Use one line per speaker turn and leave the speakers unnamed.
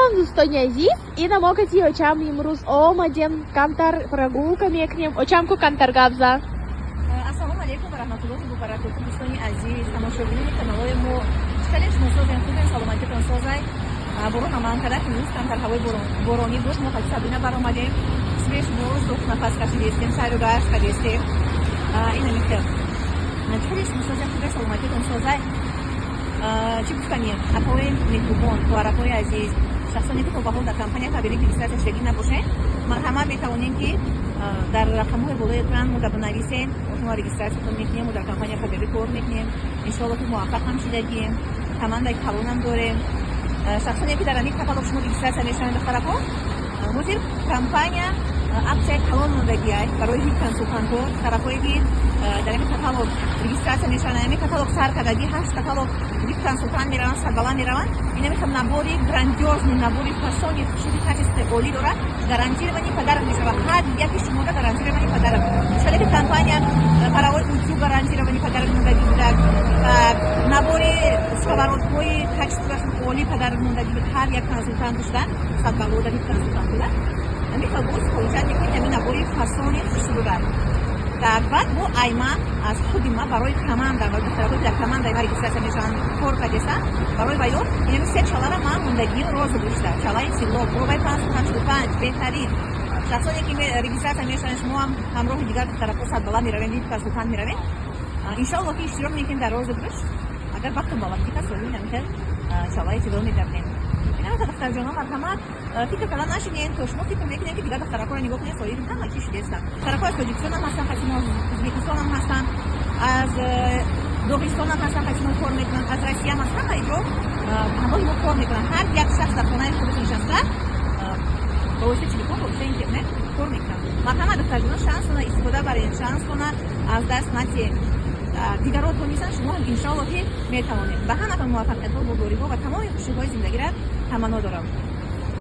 Салом, дӯстони азиз! Ина мо кати очам имрӯз омадем, камтар прогулка мекунем. Очам ку камтар гап зад.
Ассалому алайкум ва раҳматуллоҳи ва баракоту, дӯстони азиз, тамошобинони каналҳои мо. Хеле шумо созем, хубем, саломатитон созай. Борон амалан карда, имрӯз камтар ҳавои боронӣ буд. Мо қати Сабина баромадем, свеж воздух нафас кашидестем, сайру гашт кардестем. Ина михел. Хеле шумо созем, хубем, саломатитон созай. Чӣ гуфтанем, апои меҳрубон, хоҳаракҳои азиз, шахсоне ки то ба ҳол дар компания Фаберлик регистрация шудагӣ набошед, марҳамат, метавонем ки дар рақамҳои болои экран мо бинависем, шумо регистрация тон мекунем. Мо дар компания Фаберлик кор мекунем, иншоалло ки муваффақ ҳам шудагием, командаи калонам дорем. Шахсоне ки дар ҳамин каталог шумо регистрация мешаванд, духтараҳо, ҳозир компания аксияи калон мондагиай барои ҳи консултантҳо. Духтараҳое ки дар ҳамин каталог регистрация мешаванд, ҳамин каталог сар кардагӣ, ҳашт каталог вип консултант мераванд, сарбаланд мераванд. Ин ҳамин набори грандиозный, набори фасони хушуди качество олӣ дорад, гарантированный подарок мешавад. Ҳар яки шумода гарантированный подарок. Шалеки компания паровой утюг гарантированный подарок мондагӣ будак, набори сковородка ҳои качество шон олӣ подарок мондагӣ буд. Ҳар як консултант шудан садбалода вип консултант буда, ҳамин хел боз получать мекунед ҳамин набори фасони хушруда. Так, баъд бо айма аз худи ма барои команда ва духтарҳое дар командаи ма регистрация мешаванд, кор кардестанд, барои ваё инами се чалара ман мондагиё розыгрыш да. Чалаи тилло пробаи 585 беҳтарин. Шахсоне ки регистрация мешаванд, шумо ҳам ҳамроҳи дигар духтарако садбала меравем, вип консултант меравем, иншоалло ки иштирок мекунем дар розыгрыш. Агар вақтон баландӣ кас, намихел чалаи тилло медардем. Инамата, духтарҷоно, марҳамат, фикр карда нашинем, то шумо фикр мекунем ки дигар духтаракоро нигоҳ кунед, соҳиби ҳама чӣ шудестанд. Духтарако аз Тоҷикистонам ҳастанд, қасимо Ӯзбекистонам ҳастанд, аз Доғистонам ҳастанд, қасимо кор мекунанд, аз Россиям, аз ҳамаи ҷо ҳамроҳи мо кор мекунанд. Ҳар як шахс дар хонаи худаш нишаста, ба воситаи телефон, ба воситаи интернет кор мекунанд. Марҳамат, духтарҷоно, шансона истифода баред, шансона аз даст натиҳед. Дигарро тонистанд, шумо ҳам иншоалло ки метавонед. Ба ҳаматон муваффақиятҳо, бурдбориҳо ва тамоми хушиҳои зиндагира таманно дорам.